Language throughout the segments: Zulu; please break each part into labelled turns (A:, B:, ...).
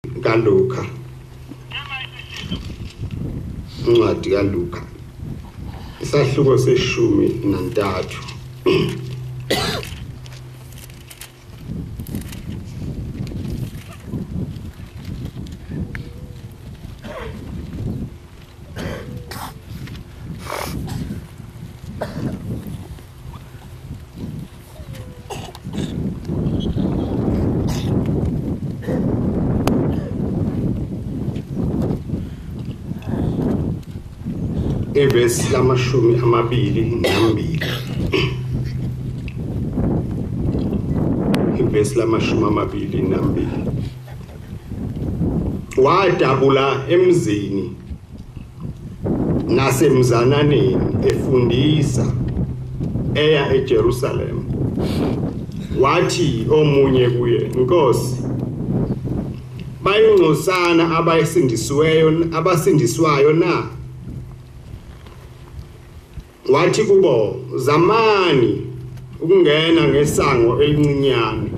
A: kaLuka. Incwadi kaLuka isahluko se-13. Ivesi 22. Ivesi 22. Wadabula emzini nasemzananeni efundisa eya eJerusalem. Wathi omunye kuye, Nkosi, bayingcosana abayisindisiweyo abasindiswayo na? Wathi kubo, zamani ukungena ngesango elincinyane,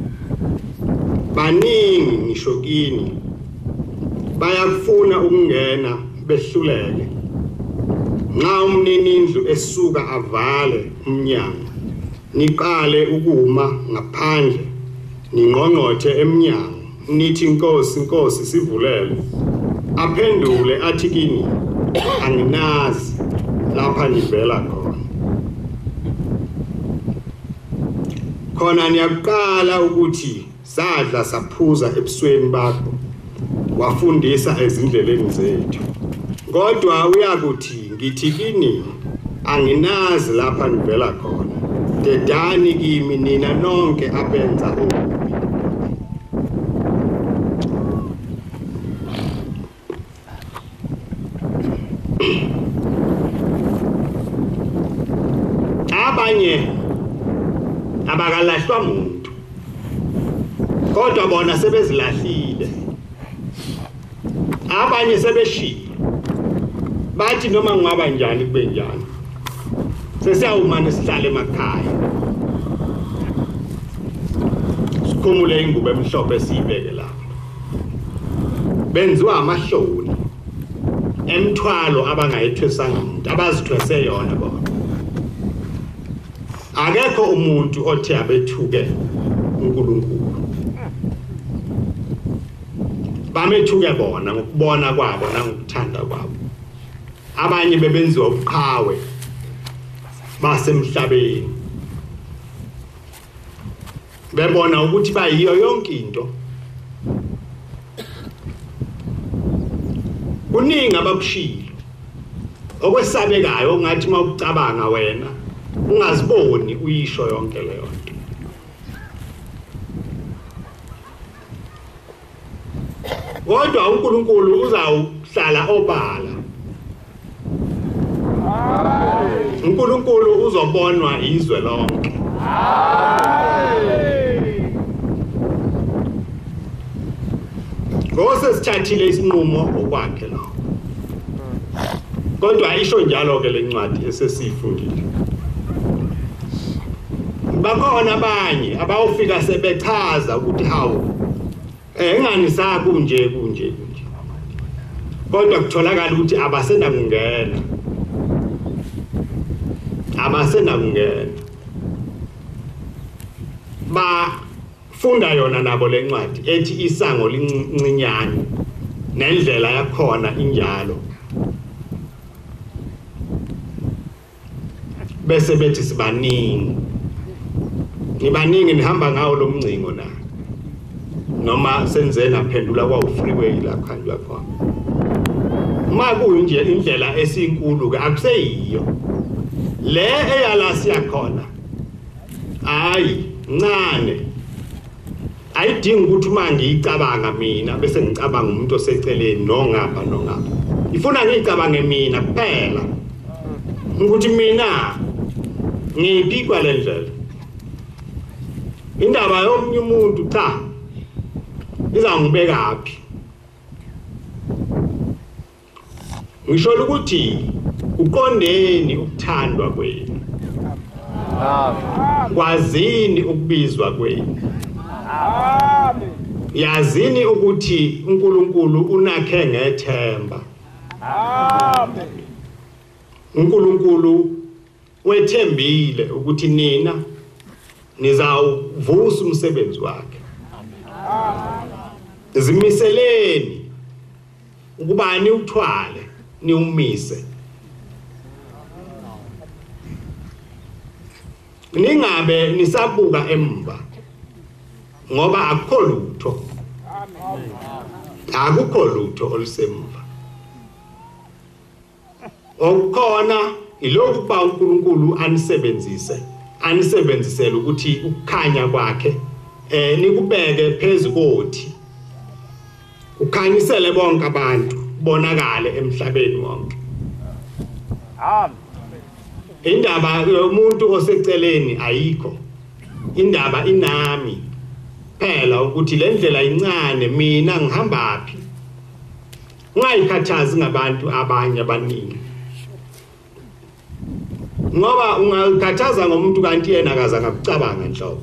A: baningi ngisho kini bayakufuna ukungena behluleke. Nxa umninindlu esuka avale umnyango, niqale ukuma ngaphandle ningqongqothe emnyango, nithi, Nkosi, Nkosi, sivulele. Aphendule athi kini, anginazi lapha nivela khona. Khona niyaqala ukuthi sadla saphuza ebusweni bakho, wafundisa ezindleleni zethu. Kodwa uyakuthi, ngithi kini, anginazi lapha nivela khona. Dedani kimi nina nonke abenza okubi. Abanye abakalahlwa muntu, kodwa bona sebezilahlile. Abanye sebeshilo, bathi noma ngaba njani kube njani, sesiyawumane sihlale emakhaya, sikhumule ingubo emhlophe siyibeke lapho. Benziwa amahloni emthwalo abangayithwesanga umuntu, abazithwese yona bona. Akekho umuntu othe abethuke uNkulunkulu, bamethuke bona ngokubona kwabo nangokuthanda kwabo. Abanye bebenziwa ubuqhawe basemhlabeni, bebona ukuthi bayiyo yonke into. Kuningi abakushilo okwesabekayo, ongathi uma ucabanga wena ungaziboni uyisho yonke leyo nto. Kodwa uNkulunkulu uzawuhlala obala. uNkulunkulu uzobonwa izwe lonke. Ngose sithathile isinqumo okwakhe lokho. Kodwa isho njalo ke lencwadi esesifundile. Bakhona abanye abawufika sebechaza ukuthi hawu, engani sakunje kunje kunje, kodwa kutholakala ukuthi abasenakungena, abasenakungena. Bafunda yona nabo lencwadi ethi isango lincinyane nendlela yakhona injalo, bese bethi sibaningi, nibaningi nihamba ngawo lo mncingo na, noma senze naphendula kwa freeway la kuhanjwa khona. Uma kuyinje indlela esinkulu ke akuseyiyo le eyala siyakhona, hayi ncane, ayidingi ukuthi uma ngiyicabanga mina bese ngicabanga umuntu oseceleni nongapha nongapha. Ifuna ngiyicabange mina kuphela, ukuthi mina ngiphi kwale ndlela. Indaba yomunye umuntu cha izangibeka phi. Ngisho ukuthi uqondeni ukuthandwa kwenu, kwazini ukubizwa kwenu.
B: Amen.
A: Yazini ukuthi uNkulunkulu unakhe ngethemba.
B: Amen.
A: uNkulunkulu wethembile ukuthi nina nizawuvusa umsebenzi wakhe.
B: Amen.
A: Zimiseleni ukuba niwuthwale niwumise. Ningabe nisabuka emva ngoba akukho lutho. Akukho lutho olusemva. Okukhona ilokhu kuba uNkulunkulu anisebenzise, anisebenzisele ukuthi ukukhanya kwakhe nikubeke phezu kothi, ukhanyisele bonke abantu, bonakale emhlabeni wonke.
B: Amen.
A: Indaba yomuntu oseceleni ayikho. Indaba inami phela ukuthi le ndlela incane, mina ngihamba phi. Ungayikhathazi ngabantu abanye abaningi, ngoba ungakhathaza ngomuntu kanti yena akaze ngakucabanga nhlobo.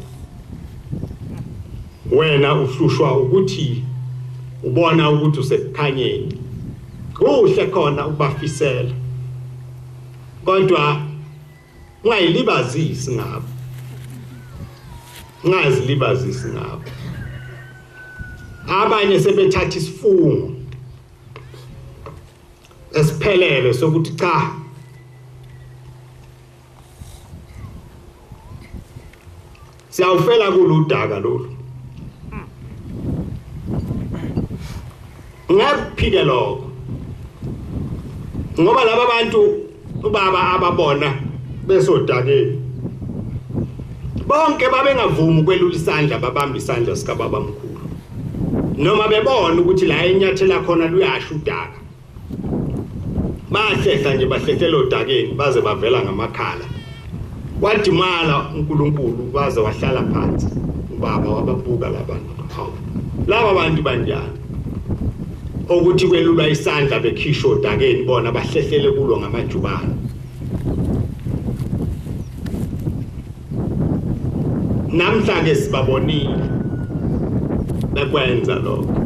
A: Wena uhlushwa ukuthi ubona ukuthi usekukhanyeni. Kuhle khona ukubafisela, kodwa ungayilibazisi ngabo, ungazilibazisi ngabo. Abanye sebethatha isifungo esiphelele sokuthi cha, siyawufela kuludaka lolu. Ngakuphike lokho, ngoba laba bantu ubaba ababona besodakeni bonke babengavumi ukwelula isandla babamba isandla sikababa mkhulu, noma bebona ukuthi la enyathela khona luyasho udaka. Bahlehla nje, bahlehlela odakeni baze bavela ngamakhala. Wadimala uNkulunkulu waze wahlala phansi ubaba, wababuka labantu. Hawu, laba bantu banjani ukuthi kwelulwa isandla bekhishwa odakeni, bona bahlehlele kulo ngamajubane. Namhla ke sibabonile bekwenza lokho.